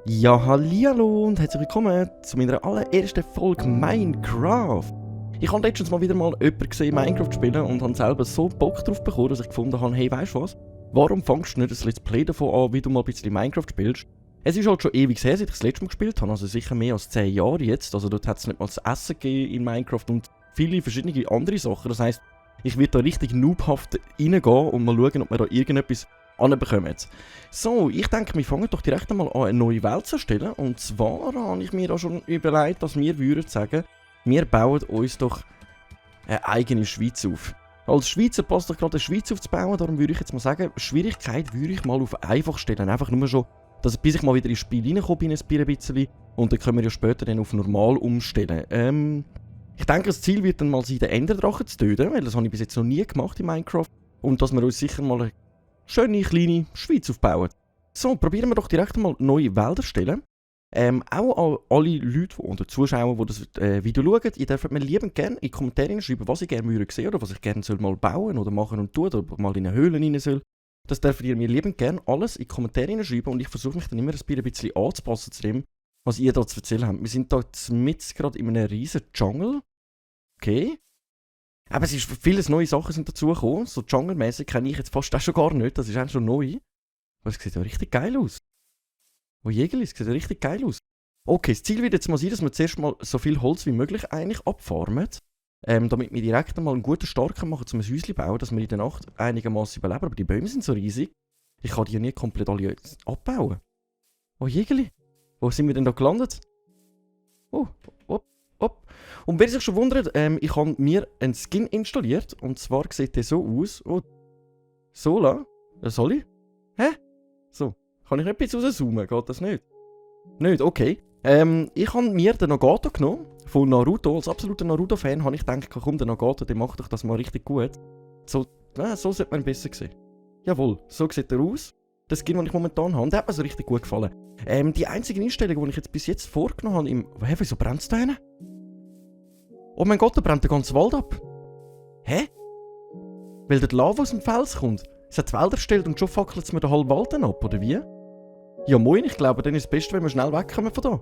Ja, hallihallo und herzlich willkommen zu meiner allerersten Folge Minecraft. Ich habe letztens mal wieder jemanden gesehen Minecraft spielen und habe selber so Bock drauf bekommen, dass ich gefunden habe, hey, weißt du was? Warum fängst du nicht ein Let's Play davon an, wie du mal ein bisschen Minecraft spielst? Es ist halt schon ewig her, seit ich das letzte Mal gespielt habe, also sicher mehr als 10 Jahre jetzt. Also dort hat es nicht mal das Essen gegeben in Minecraft und viele verschiedene andere Sachen. Das heisst, ich werde da richtig noobhaft reingehen und mal schauen, ob wir da irgendetwas anbekommen. So, ich denke, wir fangen doch direkt einmal an, eine neue Welt zu erstellen. Und zwar habe ich mir da schon überlegt, dass wir würden sagen, wir bauen uns doch eine eigene Schweiz auf. Als Schweizer passt doch gerade eine Schweiz aufzubauen, darum würde ich jetzt mal sagen, Schwierigkeit würde ich mal auf einfach stellen. Einfach nur schon, dass bis ich mal wieder ins Spiel reinkomme bin, ein bisschen. Und dann können wir ja später dann auf normal umstellen. Ich denke, das Ziel wird dann mal sein, den Enderdrachen zu töten, weil das habe ich bis jetzt noch nie gemacht in Minecraft. Und dass wir uns sicher mal eine schöne, kleine Schweiz aufbauen. So, probieren wir doch direkt mal neue Wälder stellen. Auch an alle Leute oder Zuschauer, die das Video schauen, ihr dürft mir liebend gerne in die Kommentare schreiben, was ich gerne würde sehen oder was ich gerne mal bauen oder machen und tun oder mal in eine Höhle rein soll. Das dürft ihr mir liebend gerne alles in die Kommentare schreiben und ich versuche mich dann immer ein bisschen anzupassen zu dem, was ihr da zu erzählen habt. Wir sind da mit gerade in einem riesen Jungle. Okay. Aber es ist viele neue Sachen sind dazugekommen. So Jungle-mäßig kenne ich jetzt fast auch schon gar nicht. Das ist eigentlich schon neu. Aber es sieht ja richtig geil aus. Oh Jägerli, es sieht ja richtig geil aus. Okay, das Ziel wird jetzt mal sein, dass wir zuerst mal so viel Holz wie möglich eigentlich abfarmen. Damit wir direkt mal einen guten Start machen, um ein Häuschen bauen, dass wir in der Nacht einigermaßen überleben. Aber die Bäume sind so riesig. Ich kann die ja nie komplett alle abbauen. Oh Jägerli, wo sind wir denn da gelandet? Oh, hopp. Und wer sich schon wundert, ich habe mir einen Skin installiert. Und zwar sieht der so aus. Oh, Sola? Soll ich? Hä? So. Kann ich nicht ein bisschen rauszoomen? Geht das nicht? Nicht, okay. Ich habe mir den Nagato genommen. Von Naruto. Als absoluter Naruto-Fan habe ich gedacht, komm, der Nagato, der macht doch das mal richtig gut. So sollte man ihn besser sehen. Jawohl, so sieht er aus. Der Skin, den ich momentan habe, der hat mir so richtig gut gefallen. Die einzige Einstellung, die ich jetzt bis jetzt vorgenommen habe, hä, wieso brennt es da hin? Oh mein Gott, da brennt der ganze Wald ab. Hä? Weil der Lava aus dem Fels kommt. Es hat die Wälder erstellt und schon fackelt es mir den halben Wald dann ab, oder wie? Ja moin, ich glaube, dann ist es Beste, wenn wir schnell wegkommen von da.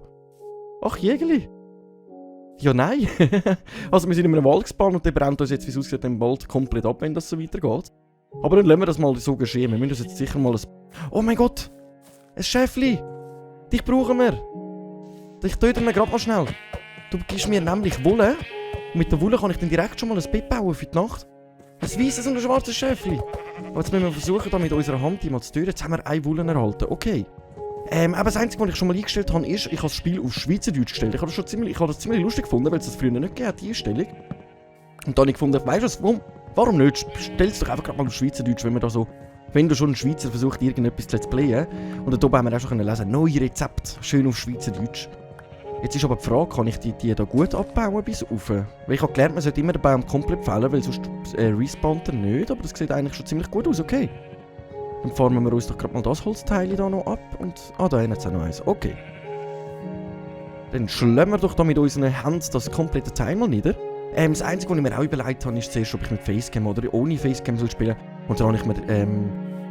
Ach, Jägerli. Ja, nein. Also wir sind in einem Wald gespannt und der brennt uns jetzt, wie es aussieht, im Wald komplett ab, wenn das so weitergeht. Aber dann lassen wir das mal so geschehen. Wir müssen uns jetzt sicher mal ein... Oh mein Gott! Ein Schäfli! Dich brauchen wir! Ich töte ihn gerade mal schnell. Du gibst mir nämlich Wolle. Und mit der Wolle kann ich dann direkt schon mal ein Bett bauen für die Nacht. Ein weisses und ein schwarzes Schäfli. Aber jetzt müssen wir versuchen, da mit unserer Hand die mal zu töten. Jetzt haben wir eine Wolle erhalten. Okay. Aber das Einzige, was ich schon mal eingestellt habe, ist, ich habe das Spiel auf Schweizerdeutsch gestellt. Ich habe das ziemlich lustig gefunden, weil es das früher nicht gegeben hat, die Einstellung. Und dann habe ich gefunden, weißt du was, warum nicht? Stell es doch einfach gerade mal auf Schweizerdeutsch, wenn du schon ein Schweizer versucht, irgendetwas zu let's playen. Und da haben wir auch schon lesen, neue Rezepte, schön auf Schweizerdeutsch. Jetzt ist aber die Frage, kann ich die da gut abbauen bis rauf? Weil ich habe gelernt, man sollte immer den Baum komplett fällen, weil sonst respawnt er nicht. Aber das sieht eigentlich schon ziemlich gut aus, okay. Dann farmen wir uns doch gerade mal das Holzteil hier noch ab und... Ah, da hinten hat es auch noch eins. Okay. Dann schlagen wir doch da mit unseren Händen das komplette Teil mal nieder. Das Einzige, was ich mir auch überlegt habe, ist zuerst, ob ich mit Facecam oder ohne Facecam spielen soll. Und dann habe ich mir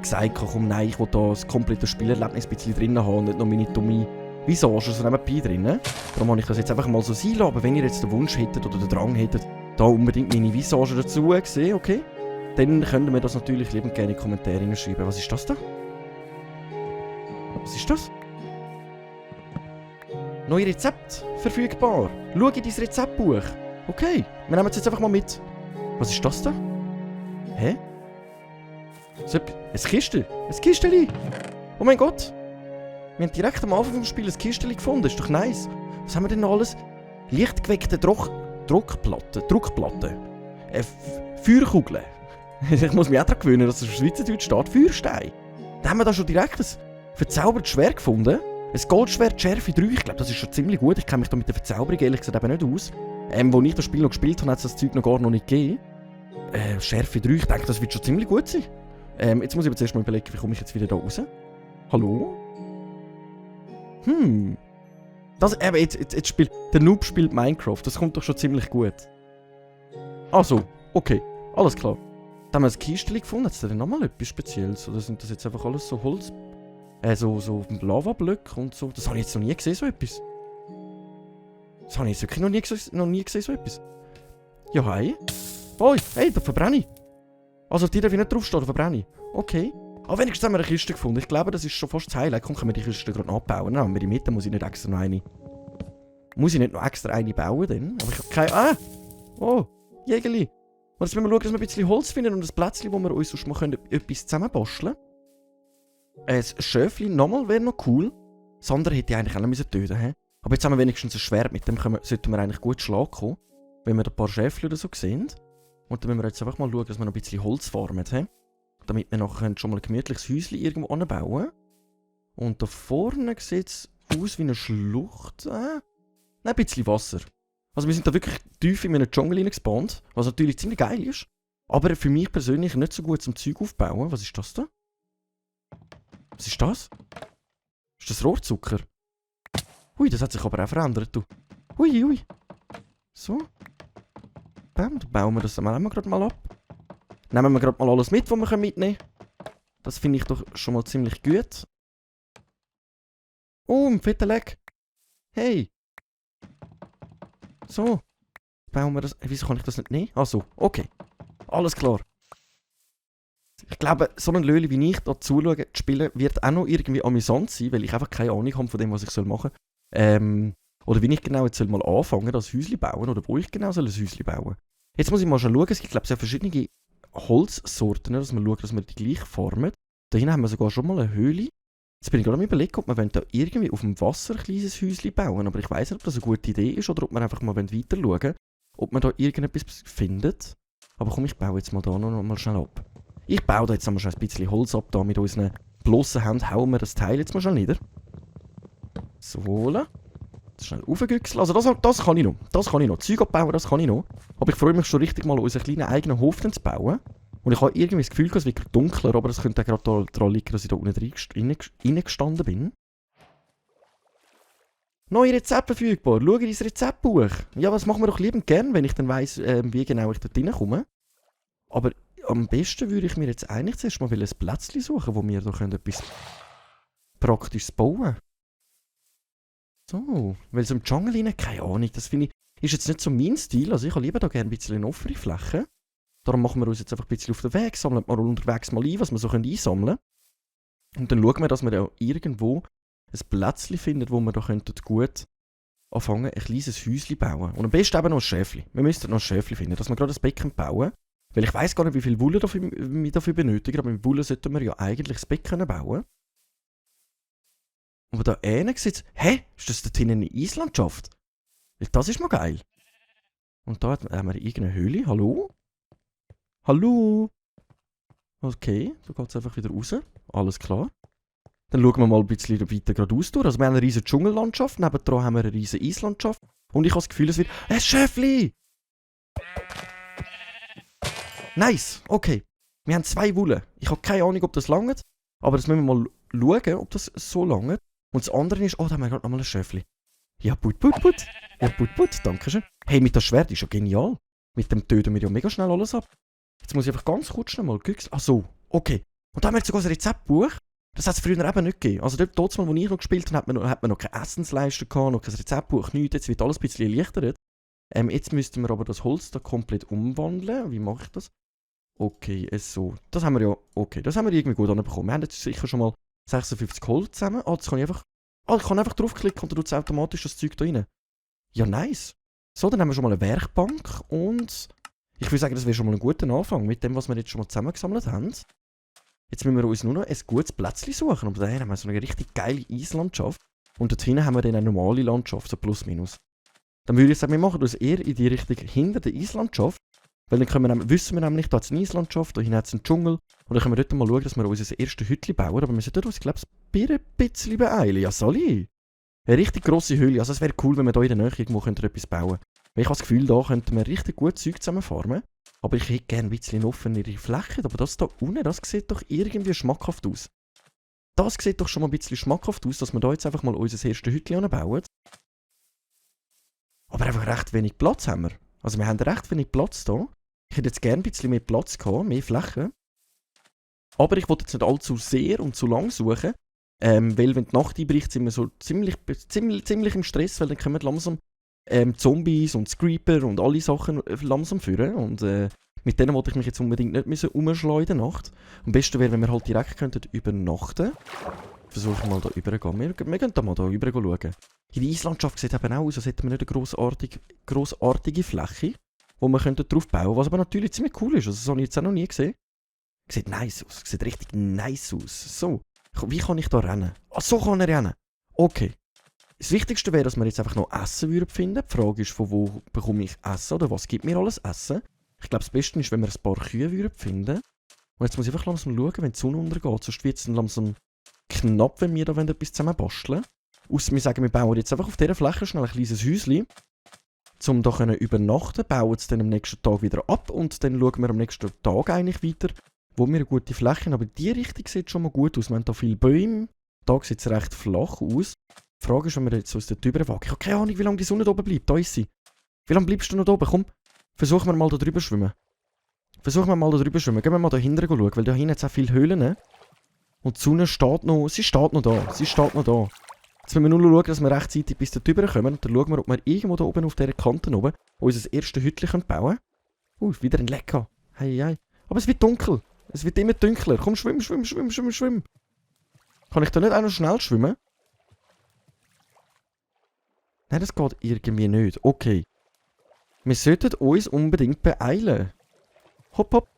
gesagt, komm, nein, ich will da das komplette Spielerlebnis ein bisschen drin haben und nicht noch meine dumme Visage so nebenbei drin. Darum habe ich das jetzt einfach mal so sein lassen. Aber wenn ihr jetzt den Wunsch hättet oder den Drang hättet, da unbedingt meine Visage dazu sehen, okay? Dann könnt ihr mir das natürlich liebend gerne in die Kommentare schreiben. Was ist das da? Was ist das? Neue Rezept verfügbar. Schau in dein Rezeptbuch. Okay, wir nehmen es jetzt einfach mal mit. Was ist das da? Hä? So, ein Kistchen. Ein Kistchen. Oh mein Gott. Wir haben direkt am Anfang des Spiels ein Kistchen gefunden. Ist doch nice. Was haben wir denn noch alles? Lichtgeweckte Druckplatten. Feuerkugeln. Ich muss mich auch daran gewöhnen, dass es auf Schweizerdeutsch steht. Feuerstein. Da haben wir da schon direkt ein verzaubertes Schwert gefunden. Ein Goldschwert Schärfe 3. Ich glaube, das ist schon ziemlich gut. Ich kenne mich da mit der Verzauberung ehrlich gesagt eben nicht aus. Als ich das Spiel noch gespielt habe, hat es das Zeug noch gar nicht gegeben. Schärfe 3, ich denke, das wird schon ziemlich gut sein. Jetzt muss ich aber zuerst mal überlegen, wie komme ich jetzt wieder da raus? Hallo? Der Noob spielt Minecraft, das kommt doch schon ziemlich gut. Ah so, okay. Alles klar. Dann haben wir ein Kistchen gefunden. Hat es denn nochmal etwas Spezielles? Oder sind das jetzt einfach alles so Holz... so Lavablöcke und so? Das habe ich jetzt noch nie gesehen, so etwas. Das habe ich jetzt wirklich noch nie gesehen, so etwas. Ja, hi. Hoi, hey, da verbrenne ich. Also auf die darf ich nicht draufstehen, da verbrenne ich. Okay. Aber wenigstens haben wir eine Kiste gefunden. Ich glaube, das ist schon fast das Highlight. Komm, können wir die Kiste gerade abbauen? Nein, in der Mitte muss ich nicht extra noch eine... Muss ich nicht noch extra eine bauen denn? Aber ich habe keine... Ah! Oh, Jägerli. Und jetzt müssen wir schauen, dass wir ein bisschen Holz finden und ein Plätzchen, wo wir uns sonst mal etwas zusammenbasteln können. Ein Schöfli nochmal wäre noch cool. Das andere hätte ich eigentlich auch noch töten müssen. Aber jetzt haben wir wenigstens ein Schwert. Mit dem sollten wir eigentlich gut Schlag kommen. Wenn wir ein paar Schäfchen oder so sehen. Und dann müssen wir jetzt einfach mal schauen, dass wir noch ein bisschen Holz farmen. Damit wir nachher schon mal ein gemütliches Häuschen irgendwo anbauen. Und da vorne sieht es aus wie eine Schlucht. Nein, ein bisschen Wasser. Also wir sind da wirklich tief in einen Dschungel hineingespawnt, was natürlich ziemlich geil ist. Aber für mich persönlich nicht so gut zum Zeug aufbauen. Was ist das da? Was ist das? Ist das Rohrzucker? Ui, das hat sich aber auch verändert, du. Ui, ui. So. Bam, dann bauen wir das dann gerade mal ab. Nehmen wir gerade mal alles mit, was wir mitnehmen können. Das finde ich doch schon mal ziemlich gut. Oh, ein fetter Leck. Hey. So. Bauen wir das... Wieso kann ich das nicht nehmen? Ah so, okay. Alles klar. Ich glaube, so ein Löli wie ich da zuschauen, zu spielen, wird auch noch irgendwie amüsant sein, weil ich einfach keine Ahnung habe von dem, was ich machen soll. Oder wie ich genau jetzt soll mal anfangen, das Häuschen bauen, oder wo ich genau soll ein Häuschen bauen. Jetzt muss ich mal schon schauen, es gibt glaube ich verschiedene Holzsorten, dass wir schauen, dass wir die gleich formen. Da hinten haben wir sogar schon mal eine Höhle. Jetzt bin ich gerade am überlegen, ob wir da irgendwie auf dem Wasser ein kleines Häuschen bauen, aber ich weiss nicht, ob das eine gute Idee ist, oder ob wir einfach mal weiter schauen, ob man da irgendetwas findet. Aber komm, ich baue jetzt mal da noch mal schnell ab. Ich baue da jetzt mal schon ein bisschen Holz ab, da mit unseren bloßen Händen hauen wir das Teil jetzt mal schnell nieder. So, das schnell aufgüchseln. Also das kann ich noch. Das kann ich noch. Zeug abbauen, das kann ich noch. Aber ich freue mich schon richtig mal, unseren kleinen eigenen Hof zu bauen. Und ich habe irgendwie das Gefühl, es wird gerade dunkler, aber es könnte auch gerade daran liegen, dass ich da unten reingestanden bin. Neue Rezepte verfügbar. Schau in dein Rezeptbuch. Ja, das machen wir doch liebend gern, wenn ich dann weiss, wie genau ich dort reinkomme. Aber am besten würde ich mir jetzt eigentlich zuerst mal ein Plätzchen suchen, wo wir da etwas Praktisches bauen können. So, weil so im Dschungel rein, keine Ahnung, das finde ich, ist jetzt nicht so mein Stil. Also ich habe lieber da gerne ein bisschen eine offene Fläche. Darum machen wir uns jetzt einfach ein bisschen auf den Weg, sammeln wir unterwegs mal ein, was wir so einsammeln können. Und dann schauen wir, dass wir da irgendwo ein Plätzchen finden, wo wir da gut anfangen, ein kleines Häuschen bauen. Und am besten eben noch ein Schäfli. Wir müssten noch ein Schäfli finden, dass wir gerade ein Becken bauen. Weil ich weiss gar nicht, wie viel Wolle wir dafür benötigen, aber mit Wolle sollten wir ja eigentlich das Becken bauen. Aber da hinten sieht es... Hä? Ist das dort hinten eine Eislandschaft? Das ist mal geil. Und da haben wir irgendeine Höhle. Hallo? Hallo? Okay, da geht es einfach wieder raus. Alles klar. Dann schauen wir mal ein bisschen weiter geradeaus durch. Also wir haben eine riesige Dschungellandschaft, nebendran haben wir eine riesige Eislandschaft. Und ich habe das Gefühl, es wird... Ein Schäfli! Nice, okay. Wir haben 2 Wolle. Ich habe keine Ahnung, ob das langt. Aber das müssen wir mal schauen, ob das so langt. Und das andere ist... Oh, da haben wir gerade nochmal ein Schäfli. Ja, put. Ja, put. Dankeschön. Hey, mit dem Schwert ist ja genial. Mit dem töten wir ja mega schnell alles ab. Jetzt muss ich einfach ganz kurz schnell mal gucken. Ach so, okay. Und da haben wir jetzt sogar ein Rezeptbuch. Das hat es früher eben nicht gegeben. Also dort mal, wo ich noch gespielt habe, hat man noch keine Essensleiste gehabt, noch kein Rezeptbuch, nichts. Jetzt wird alles ein bisschen erleichtert. Jetzt müssten wir aber das Holz da komplett umwandeln. Wie mache ich das? Okay, so. Das haben wir ja... Okay, das haben wir irgendwie gut anbekommen. Wir haben jetzt sicher schon mal 56 Holz zusammen. Ah, das kann ich einfach... Ah, ich kann einfach draufklicken und dann tut es automatisch das Zeug da rein. Ja, nice. So, dann haben wir schon mal eine Werkbank und... Ich würde sagen, das wäre schon mal ein guter Anfang mit dem, was wir jetzt schon mal zusammengesammelt haben. Jetzt müssen wir uns nur noch ein gutes Plätzchen suchen. Und daher haben wir so eine richtig geile Eislandschaft. Und dort hinten haben wir dann eine normale Landschaft, so plus minus. Dann würde ich sagen, wir machen uns eher in die Richtung hinter der Eislandschaft. Weil dann wissen wir nämlich, da hat es eine Eislandschaft, da hinten hat es einen Dschungel. Und dann können wir dort mal schauen, dass wir unser erstes Hütchen bauen. Aber wir sollten uns, glaube ich, ein bisschen beeilen. Ja, Sali. Eine richtig grosse Höhle. Also es wäre cool, wenn wir hier in der Nähe irgendwo etwas bauen könnten. Weil ich habe das Gefühl, da könnten wir richtig gut Zeug zusammenfarmen. Aber ich hätte gerne ein bisschen offenere Fläche. Aber das da unten, das sieht doch irgendwie schmackhaft aus. Das sieht doch schon mal ein bisschen schmackhaft aus, dass wir da jetzt einfach mal unser erstes Hütchen bauen. Aber einfach recht wenig Platz haben wir. Also wir haben recht wenig Platz da. Ich hätte jetzt gerne ein bisschen mehr Platz gehabt, mehr Fläche. Aber ich wollte jetzt nicht allzu sehr und zu lang suchen. Weil wenn die Nacht einbricht, sind wir so ziemlich im Stress, weil dann kommen langsam Zombies und Creeper und alle Sachen langsam führen. Und mit denen wollte ich mich jetzt unbedingt nicht müssen umschlagen in der Nacht. Am besten wäre, wenn wir halt direkt könnten übernachten. Versuche ich mal da rüber Wir gehen da mal da rüber schauen. Die Eislandschaft sieht eben auch aus, als hätten wir nicht eine grossartige Fläche, wo wir drauf bauen könnten. Was aber natürlich ziemlich cool ist. Also, das habe ich jetzt auch noch nie gesehen. Sieht nice aus. Sieht richtig nice aus. So. Wie kann ich da rennen? Ah, so kann er rennen. Okay. Das Wichtigste wäre, dass wir jetzt einfach noch Essen finden. Die Frage ist, von wo bekomme ich Essen oder was gibt mir alles Essen? Ich glaube, das Beste ist, wenn wir ein paar Kühe finden. Und jetzt muss ich einfach langsam schauen, wenn die Sonne untergeht. Sonst wird es dann langsam knapp, wenn wir da etwas zusammen basteln. Ausser wir sagen, wir bauen jetzt einfach auf dieser Fläche schnell ein kleines Häuschen. Um da übernachten, bauen es dann am nächsten Tag wieder ab und dann schauen wir am nächsten Tag eigentlich weiter, wo wir eine gute Fläche haben. Aber die Richtung sieht schon mal gut aus. Wir haben hier viele Bäume. Der Tag sieht es recht flach aus. Die Frage ist, wenn wir jetzt aus der Tür wagen. Ich habe keine Ahnung, wie lange die Sonne da oben bleibt. Da ist sie. Wie lange bleibst du noch da oben? Komm, versuchen wir mal da drüber schwimmen. Gehen wir mal da hinten schauen, weil da hinten hat es auch viele Höhlen. Und die Sonne steht noch. Sie steht noch da. Jetzt müssen wir nur schauen, dass wir rechtzeitig bis da drüber kommen. Und dann schauen wir, ob wir irgendwo da oben auf dieser Kante oben unser erstes Hütchen bauen können. Wieder ein Lecker. Hey. Aber es wird dunkel. Es wird immer dunkler. Komm, schwimm. Kann ich da nicht auch noch schnell schwimmen? Nein, das geht irgendwie nicht. Okay. Wir sollten uns unbedingt beeilen. Hopp.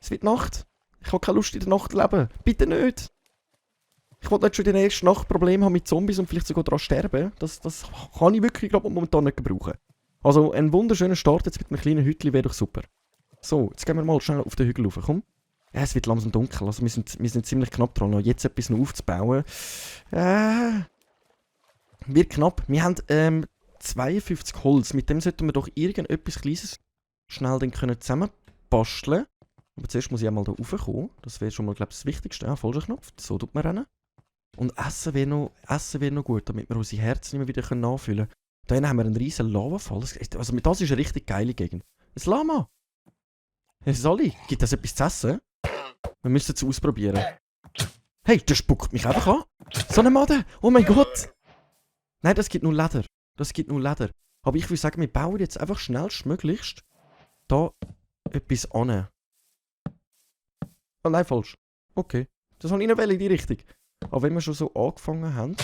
Es wird Nacht. Ich habe keine Lust in der Nacht zu leben. Bitte nicht. Ich wollte nicht schon in der ersten Nacht Probleme haben mit Zombies und vielleicht sogar daran sterben. Das kann ich wirklich momentan nicht gebrauchen. Also ein wunderschöner Start jetzt mit einem kleinen Hütchen wäre doch super. So, jetzt gehen wir mal schnell auf den Hügel rauf. Komm. Ja, es wird langsam dunkel. Also wir sind ziemlich knapp dran, jetzt etwas noch aufzubauen. Wird knapp. Wir haben 52 Holz. Mit dem sollten wir doch irgendetwas Kleines schnell dann zusammen basteln. Aber zuerst muss ich einmal da raufkommen. Das wäre schon mal, glaube ich, das Wichtigste. Ja, falscher Knopf. So tut man rennen. Und Essen wäre noch gut, damit wir unsere Herzen immer wieder nachfüllen können. Da hinten haben wir einen riesen Lavafall. Also das ist eine richtig geile Gegend. Ein Lama! Hey Sally, gibt es etwas zu essen? Wir müssen es ausprobieren. Hey, der spuckt mich einfach an. So eine Made! Oh mein Gott! Nein, das gibt nur Leder. Aber ich würde sagen, wir bauen jetzt einfach schnellstmöglichst da etwas an. Oh nein, falsch. Okay. Das habe ich nicht in die Richtung. Aber wenn wir schon so angefangen haben,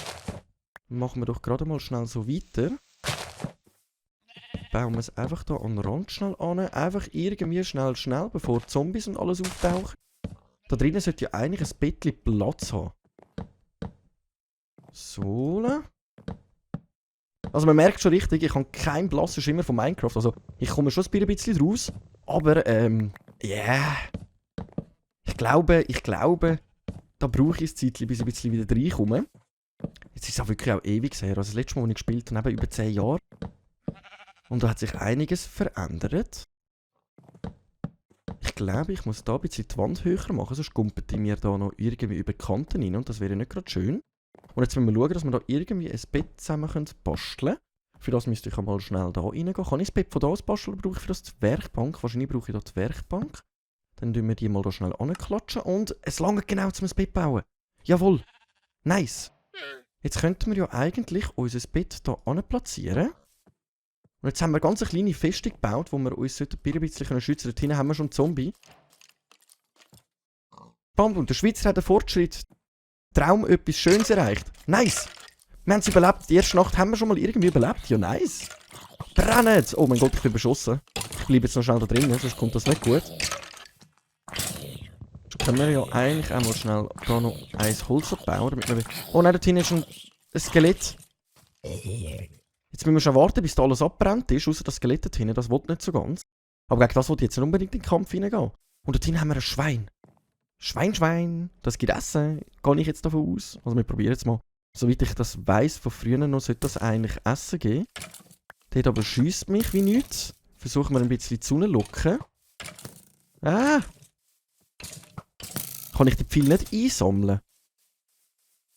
machen wir doch gerade mal schnell so weiter. Bauen wir es einfach da an den Rand schnell an. Einfach irgendwie schnell, bevor Zombies und alles auftauchen. Da drinnen sollte ja eigentlich ein bisschen Platz haben. So. Also man merkt schon richtig, ich habe keinen blassen Schimmer von Minecraft. Also ich komme schon ein bisschen raus. Aber, yeah. Ich glaube, da brauche ich ein Zeitchen, bis ich ein bisschen wieder reinkomme. Jetzt ist es auch wirklich auch ewig her. Also das letzte Mal, als ich gespielt habe, über 10 Jahre. Und da hat sich einiges verändert. Ich glaube, ich muss da ein bisschen die Wand höher machen, sonst gumpelt die mir da noch irgendwie über die Kanten rein und das wäre nicht gerade schön. Und jetzt müssen wir schauen, dass wir da irgendwie ein Bett zusammen basteln können. Für das müsste ich einmal schnell da reingehen. Kann ich das Bett von da aus basteln oder brauche ich für das die Werkbank? Wahrscheinlich brauche ich da die Werkbank. Dann tun wir die mal da schnell anklatschen und es langt genau, um ein Bett bauen. Jawohl. Nice. Jetzt könnten wir ja eigentlich unser Bett hier platzieren. Und jetzt haben wir ganz eine kleine Festung gebaut, wo wir uns ein bisschen schützen können. Dort hinten haben wir schon einen Zombie. Bam, und der Schweizer hat einen Fortschritt. Traum etwas Schönes erreicht. Nice! Wir haben es überlebt. Die erste Nacht haben wir schon mal irgendwie überlebt. Ja, nice! Brennt! Oh mein Gott, ich bin beschossen. Ich bleibe jetzt noch schnell da drinnen, sonst kommt das nicht gut. Jetzt können wir ja eigentlich einmal schnell da noch ein Holz abbauen, damit wir... Oh nein, da hinten ist ein Skelett. Jetzt müssen wir schon warten, bis da alles abbrennt ist, außer das Skelett dort hinten, das will nicht so ganz. Aber gegen das will ich jetzt nicht unbedingt in den Kampf hineingehen. Und dort hinten haben wir ein Schwein. Schwein, das gibt Essen. Gehe ich jetzt davon aus. Also wir probieren jetzt mal. Soweit ich das weiss, von früher noch sollte das eigentlich Essen geben. Dort aber schiesst mich wie nichts. Versuchen wir ein bisschen die Sonne zu locken. Ah! Kann ich die Pfeile nicht einsammeln?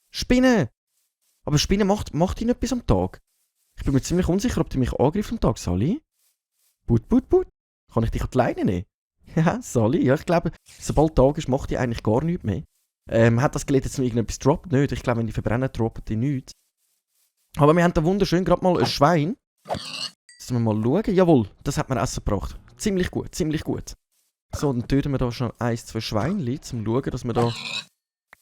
Spinnen! Aber Spinnen macht die nicht bis am Tag. Ich bin mir ziemlich unsicher, ob die mich angreift am Tag, Sally. Put. Kann ich dich an die Leine nehmen? Ja, Sally. Ja, ich glaube, sobald Tag ist, macht die eigentlich gar nichts mehr. Hat das Gerät jetzt noch irgendetwas droppt? Nicht. Ich glaube, wenn die verbrennen, droppen die nichts. Aber wir haben da wunderschön gerade mal ein Schwein. Müssen wir mal schauen. Jawohl, das hat mir Essen gebracht. Ziemlich gut, ziemlich gut. So, dann töten wir da schon 1, 2 Schweinchen, um zu schauen, dass wir da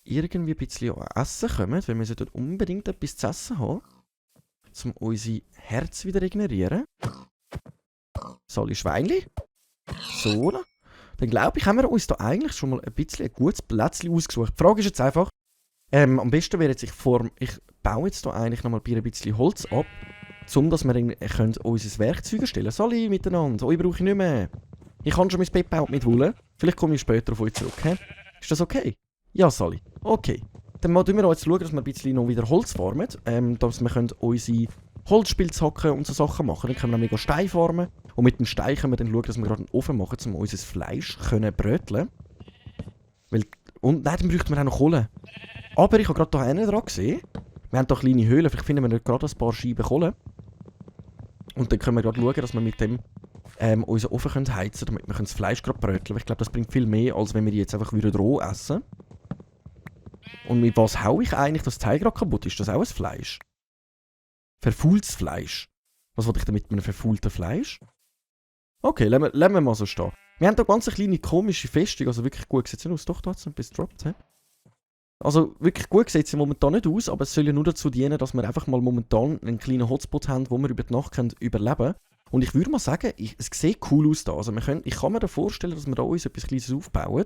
irgendwie ein bisschen an Essen kommen. Weil wir sollten unbedingt etwas zu essen haben. Um unser Herz wieder regenerieren. So, alle Schweinchen. So. Dann glaube ich, haben wir uns da eigentlich schon mal ein bisschen ein gutes Plätzchen ausgesucht. Die Frage ist jetzt einfach, am besten wäre jetzt, ich baue jetzt da eigentlich noch mal ein bisschen Holz ab, dass wir unser Werkzeug erstellen können. Sali miteinander, euch brauche ich nicht mehr. Ich kann schon mein Bett bauen mit Wolle. Vielleicht komme ich später auf euch zurück. He? Ist das okay? Ja, Sali. Okay. Dann schauen wir jetzt, dass wir ein bisschen noch wieder Holz formen, dass wir unsere Holzspielzacken und so Sachen machen. Dann können wir mega Stein formen. Und mit dem Stein können wir dann schauen, dass wir gerade einen Ofen machen, um unser Fleisch zu bröteln. Und nein, dann bräuchten wir auch noch Kohle. Aber ich habe gerade hier hinten dran gesehen, wir haben hier kleine Höhlen, vielleicht finden wir nicht gerade ein paar Scheiben Kohle. Und dann können wir gerade schauen, dass wir mit dem unseren Ofen heizen können, damit wir das Fleisch gerade bröteln. Ich glaube, das bringt viel mehr, als wenn wir die jetzt einfach roh essen. Und mit was hau ich eigentlich, dass das Teil gerade kaputt ist? Das auch ein Fleisch? Verfaultes Fleisch. Was wollte ich damit mit einem verfaulten Fleisch? Okay, lassen wir mal so stehen. Wir haben hier ganz eine kleine komische Festung, also wirklich gut sieht es aus. Doch, da hat es ein bisschen gedroppt. He? Also wirklich gut sieht sie momentan nicht aus, aber es soll ja nur dazu dienen, dass wir einfach mal momentan einen kleinen Hotspot haben, wo wir über die Nacht überleben können. Und ich würde mal sagen, es sieht cool aus da. Also ich kann mir da vorstellen, dass wir da uns etwas Kleines aufbauen.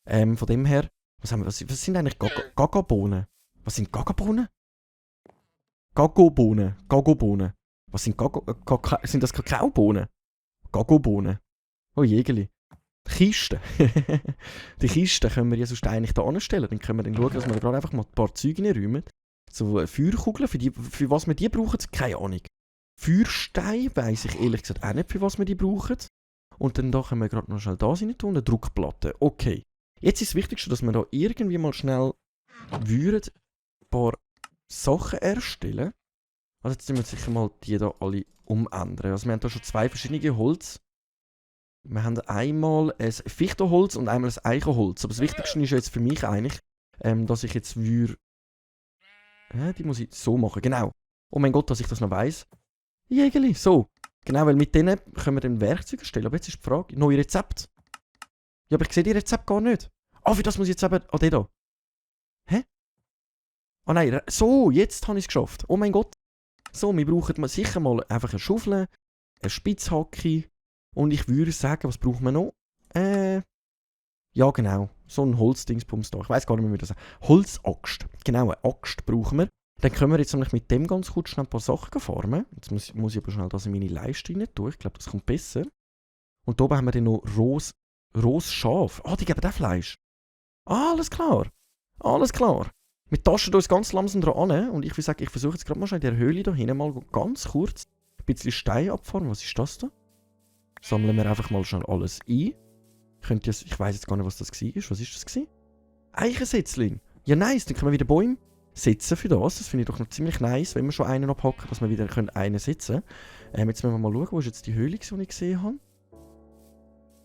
Von dem her, was sind eigentlich Gagabohnen? Was sind Gagabohnen? Gagobohnen. Was sind sind das Kakaobohnen? Gagobohnen. Oh Jägerli. Kisten. Die Kisten können wir ja sonst eigentlich da anstellen. Dann können wir dann schauen, dass wir gerade einfach mal ein paar Zeuge reinräumen. So Feuerkugeln, für was wir die brauchen, keine Ahnung. Feuerstein weiss ich ehrlich gesagt auch nicht, für was wir die brauchen. Und dann da können wir gerade noch schnell da rein tun, eine Druckplatte. Okay. Jetzt ist das Wichtigste, dass wir da irgendwie mal schnell ein paar Sachen erstellen. Also jetzt müssen wir sicher mal die da alle umändern. Also wir haben da schon 2 verschiedene Holz. Wir haben einmal ein Fichtenholz und einmal ein Eichenholz. Aber das Wichtigste ist jetzt für mich eigentlich, dass ich jetzt die muss ich so machen, genau. Oh mein Gott, dass ich das noch weiss. Jägerli, so. Genau, weil mit denen können wir dann Werkzeuge erstellen. Aber jetzt ist die Frage, neue Rezept. Ja, aber ich sehe die Rezept gar nicht. Für das muss ich jetzt eben an den da. Hä? Oh nein, so, jetzt habe ich es geschafft. Oh mein Gott. So, wir brauchen sicher mal einfach eine Schaufel, eine Spitzhacke. Und ich würde sagen, was brauchen wir noch? Ja genau, so ein Holzdingsbums da. Ich weiss gar nicht mehr, wie das heißt. Holzaxt. Genau, eine Axt brauchen wir. Dann können wir jetzt nämlich mit dem ganz kurz schnell ein paar Sachen formen. Jetzt muss ich aber schnell das in meine Leiste rein tun. Ich glaube, das kommt besser. Und da oben haben wir dann noch rohes Schaf. Die geben auch Fleisch. Alles klar. Alles klar. Wir tasten uns ganz langsam dran an. Und ich würde sagen, ich versuche jetzt gerade mal schnell in der Höhle da hinten mal ganz kurz ein bisschen Stein abfahren. Was ist das da? Sammeln wir einfach mal schnell alles ein. Ich weiss jetzt gar nicht, was das war. Was ist das gewesen? Eichensetzling. Ja, nice. Dann können wir wieder Bäume setzen für das. Das finde ich doch noch ziemlich nice, wenn wir schon einen abhacken, dass wir wieder einen setzen können. Jetzt müssen wir mal schauen, wo ist jetzt die Höhle, die ich gesehen habe.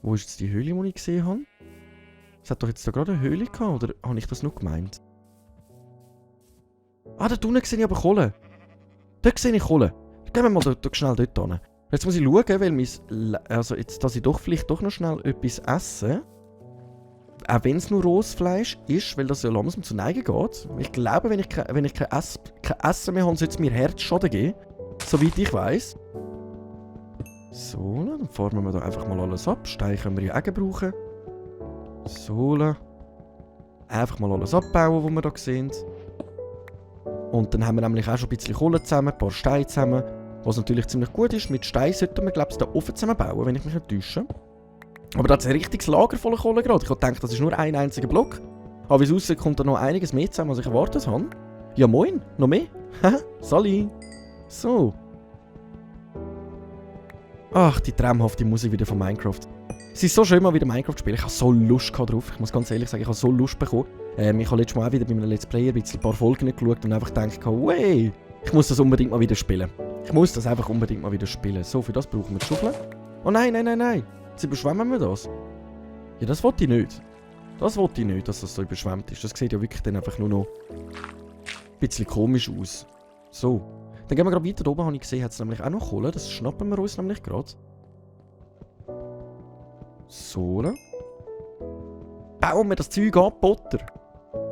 Wo ist jetzt die Höhle, die ich gesehen habe? Es hat doch jetzt da gerade eine Höhle gehabt, oder habe ich das nur gemeint? Da unten sehe ich aber Kohle. Dort sehe ich Kohle. Gehen wir mal schnell dort hin. Jetzt muss ich schauen, weil dass ich doch vielleicht doch noch schnell etwas esse. Auch wenn es nur rohes Fleisch ist, weil das ja langsam zu Neigen geht. Ich glaube, wenn ich kein Essen mehr habe, sollte es mir Herzschaden geben. Soweit ich weiss. So, dann formen wir da einfach mal alles ab. Steine können wir ja auch gebrauchen. So. Einfach mal alles abbauen, was wir da sehen. Und dann haben wir nämlich auch schon ein bisschen Kohle zusammen, ein paar Steine zusammen. Was natürlich ziemlich gut ist. Mit Stein sollten wir, glaube ich, den Ofen zusammenbauen, wenn ich mich nicht täusche. Aber da hat es ein richtiges Lager voller Kohle gerade. Ich habe gedacht, das ist nur ein einziger Block. Aber wie es aussieht, kommt da noch einiges mehr zusammen, als ich erwartet habe. Ja moin, noch mehr? Haha, Sali. So. Ach, die traumhafte Musik wieder von Minecraft. Es ist so schön, mal wieder Minecraft zu spielen. Ich habe so Lust drauf. Ich muss ganz ehrlich sagen, ich habe so Lust bekommen. Ich habe letztes Mal auch wieder bei einem Let's Player ein paar Folgen geschaut und einfach gedacht, wey, ich muss das unbedingt mal wieder spielen. Ich muss das einfach unbedingt mal wieder spielen. So, für das brauchen wir die Schaufel. Oh nein, nein, nein, nein. Jetzt überschwemmen wir das. Ja, das wollte ich nicht. Das wollte ich nicht, dass das so überschwemmt ist. Das sieht ja wirklich dann einfach nur noch ein bisschen komisch aus. So. Dann gehen wir gerade weiter. Da oben habe ich gesehen, hat es nämlich auch noch Kohle. Das schnappen wir uns nämlich gerade. So. Bauen wir das Zeug ab, Potter.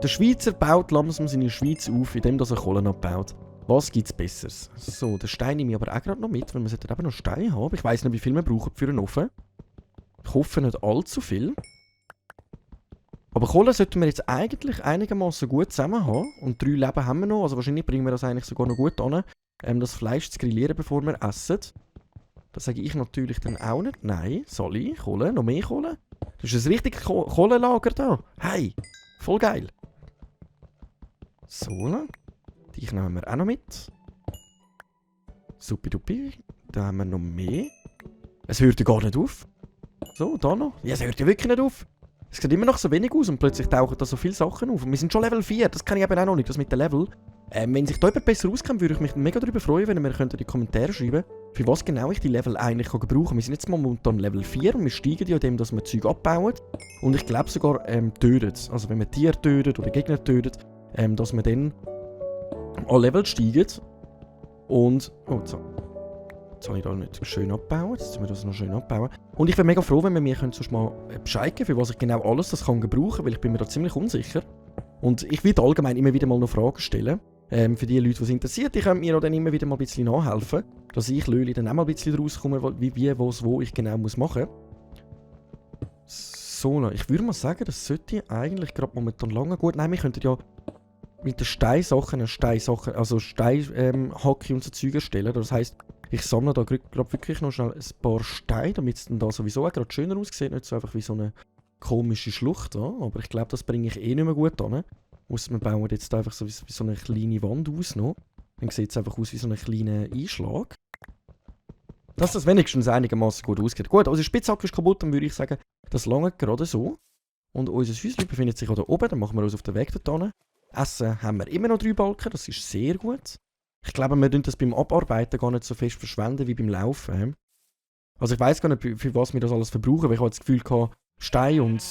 Der Schweizer baut langsam seine Schweiz auf, indem er Kohlen abbaut. Was gibt's Besseres? So, den Stein nehme ich aber auch gerade noch mit, weil wir sollten eben noch Steine haben. Ich weiss nicht, wie viel wir brauchen für einen Ofen. Ich hoffe nicht allzu viel. Aber Kohle sollten wir jetzt eigentlich einigermaßen gut zusammen haben. Und 3 Leben haben wir noch, also wahrscheinlich bringen wir das eigentlich sogar noch gut an, das Fleisch zu grillieren, bevor wir essen. Das sage ich natürlich dann auch nicht. Nein, soll ich? Kohle? Noch mehr Kohle? Das ist ein richtiges Kohlenlager da. Hey, voll geil. So, die nehmen wir auch noch mit. Supidupi. Da haben wir noch mehr. Es hört ja gar nicht auf. So, da noch. Ja, es hört ja wirklich nicht auf. Es sieht immer noch so wenig aus und plötzlich tauchen da so viele Sachen auf. Und wir sind schon Level 4, das kann ich eben auch noch nicht, das mit dem Level. Wenn sich da jemand besser auskennt, würde ich mich mega darüber freuen, wenn ihr mir in die Kommentare schreiben könnt, für was genau ich die Level eigentlich gebrauchen kann. Wir sind jetzt momentan Level 4 und wir steigen ja indem, dass wir Zeug abbauen. Und ich glaube sogar töten. Also wenn wir Tiere töten oder Gegner töten, dass wir dann an Level steigen. Und... Oh, jetzt habe ich da nicht schön abbauen. Jetzt müssen wir das noch schön abbauen. Und ich wäre mega froh, wenn wir mir sonst mal Bescheid geben, für was ich genau alles das kann gebrauchen, weil ich bin mir da ziemlich unsicher. Und ich werde allgemein immer wieder mal noch Fragen stellen. Für die Leute, die es interessiert, die können mir auch dann immer wieder mal ein bisschen nachhelfen. Dass ich, Löli, dann auch mal ein bisschen rauskomme, wie, was, wo ich genau machen muss. So, ich würde mal sagen, das sollte eigentlich gerade momentan lange gut... Nein, wir könnten ja mit den Steinsachen, also Steinhacke und so Zeug erstellen. Das heisst, ich sammle da gerade wirklich noch schnell ein paar Steine, damit es dann da sowieso auch gerade schöner aussieht. Nicht so einfach wie so eine komische Schlucht da. Aber ich glaube, das bringe ich eh nicht mehr gut an. Wir bauen jetzt einfach so wie so eine kleine Wand aus noch. Dann sieht es einfach aus wie so ein kleiner Einschlag. Dass das wenigstens einigermaßen gut aussieht. Gut, unsere Spitzhacke ist kaputt, dann würde ich sagen, das langt gerade so. Und unser Häuschen befindet sich auch da oben, dann machen wir uns auf den Weg dorthin. Essen haben wir immer noch 3 Balken, das ist sehr gut. Ich glaube, wir tun das beim Abarbeiten gar nicht so fest verschwenden wie beim Laufen. Also ich weiss gar nicht, für was wir das alles verbrauchen, weil ich habe das Gefühl gehabt, Stein und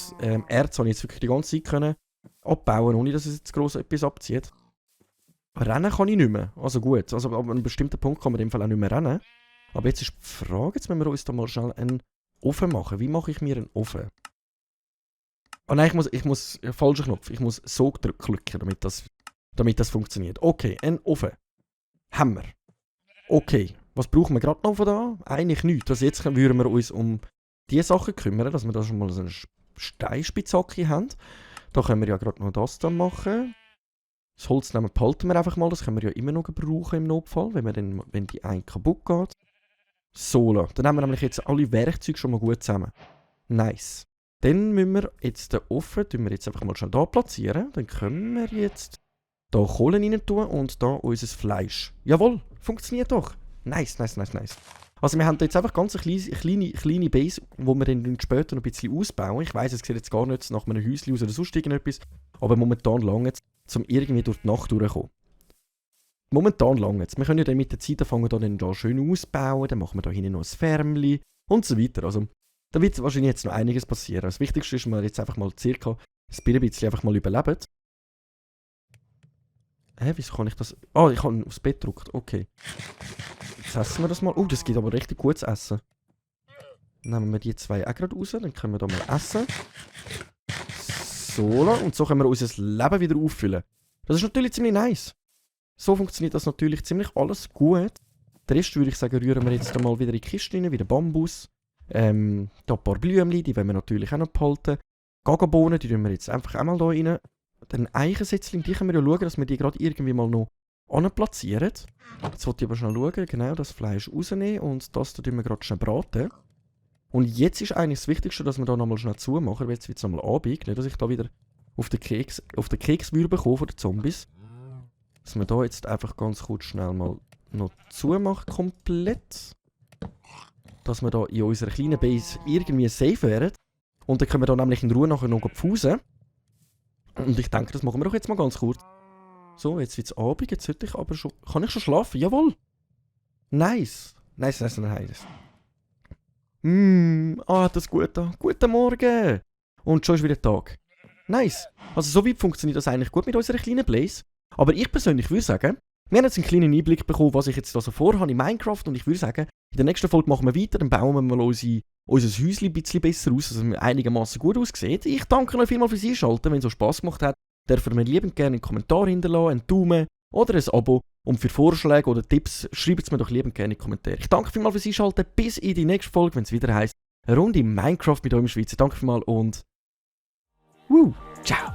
Erz habe ich jetzt wirklich die ganze Zeit können abbauen, ohne dass es jetzt gross etwas abzieht. Rennen kann ich nicht mehr. Also gut, also ab einem bestimmten Punkt kann man in dem Fall auch nicht mehr rennen. Aber jetzt ist die Frage, jetzt müssen wir uns da mal schnell einen Ofen machen. Wie mache ich mir einen Ofen? Oh nein, ich muss falscher Knopf. Ich muss so klicken, damit das funktioniert. Okay, ein Ofen. Haben wir. Okay, was brauchen wir gerade noch von da? Eigentlich nichts. Also jetzt würden wir uns um die Sachen kümmern, dass wir da schon mal so eine Steinspitzhacke haben. Da können wir ja gerade noch das dann machen. Das Holz behalten wir einfach mal, das können wir ja immer noch gebrauchen im Notfall, wenn die eine kaputt geht. So, dann haben wir nämlich jetzt alle Werkzeuge schon mal gut zusammen. Nice. Dann müssen wir jetzt den Ofen einfach mal schon da platzieren. Dann können wir jetzt da Kohlen rein tun und da unser Fleisch. Jawohl, funktioniert doch. Nice. Also wir haben da jetzt einfach ganz eine kleine Base, wo wir dann später noch ein bisschen ausbauen. Ich weiss, es sieht jetzt gar nicht nach einem Häuschen aus oder sonst irgendetwas, aber momentan langt es, um irgendwie durch die Nacht durchzukommen. Momentan langt es. Wir können ja dann mit der Zeit anfangen, da schön ausbauen, dann machen wir da hinten noch ein Färmchen und so weiter. Also da wird wahrscheinlich jetzt noch einiges passieren. Das Wichtigste ist, dass wir jetzt einfach mal circa ein bisschen einfach mal überleben. Wieso kann ich das... Ah, ich habe aufs Bett gedrückt. Okay. Jetzt essen wir das mal. Oh, das gibt aber richtig gutes Essen. Dann nehmen wir die 2 auch gerade raus. Dann können wir da mal essen. So, und so können wir unser Leben wieder auffüllen. Das ist natürlich ziemlich nice. So funktioniert das natürlich ziemlich alles gut. Den Rest würde ich sagen, rühren wir jetzt mal wieder in die Kiste rein, wieder Bambus. Da ein paar Blümchen, die wollen wir natürlich auch noch behalten. Gagabohnen, die tun wir jetzt einfach auch mal da rein. Dann Eichensetzling, die können wir ja schauen, dass wir die gerade irgendwie mal noch anplatzieren. Jetzt wollte ich aber schnell schauen, genau, das Fleisch rausnehmen und das tun wir gerade schnell braten. Und jetzt ist eigentlich das Wichtigste, dass wir da nochmal schnell zumachen, weil jetzt wird es nochmal Abend, nicht, dass ich da wieder auf den Keks würde bekommen von den Zombies. Dass wir da jetzt einfach ganz kurz schnell mal noch zumachen, komplett. Dass wir da in unserer kleinen Base irgendwie safe wären. Und dann können wir da nämlich in Ruhe nachher noch pfusen. Und ich denke, das machen wir doch jetzt mal ganz kurz. So, jetzt wird es Abend, jetzt sollte ich aber schon... Kann ich schon schlafen? Jawohl! Nice! Nice. Das gut da. Guten Morgen! und schon ist wieder Tag. Nice. Also soweit funktioniert das eigentlich gut mit unserer kleinen Blaze. Aber ich persönlich würde sagen, wir haben jetzt einen kleinen Einblick bekommen, was ich jetzt da so vorhabe in Minecraft, und ich würde sagen, in der nächsten Folge machen wir weiter, dann bauen wir mal unser Häuschen ein bisschen besser aus, dass es einigermaßen gut aussieht. Ich danke euch vielmals fürs Einschalten. Wenn es so Spass gemacht hat, dürft ihr mir liebend gerne einen Kommentar hinterlassen, einen Daumen oder ein Abo. Und für Vorschläge oder Tipps schreibt es mir doch liebend gerne in die Kommentare. Ich danke vielmals fürs Einschalten. Bis in die nächste Folge, wenn es wieder heisst, eine Runde in Minecraft mit eurem Schweizer. Danke vielmals und ciao.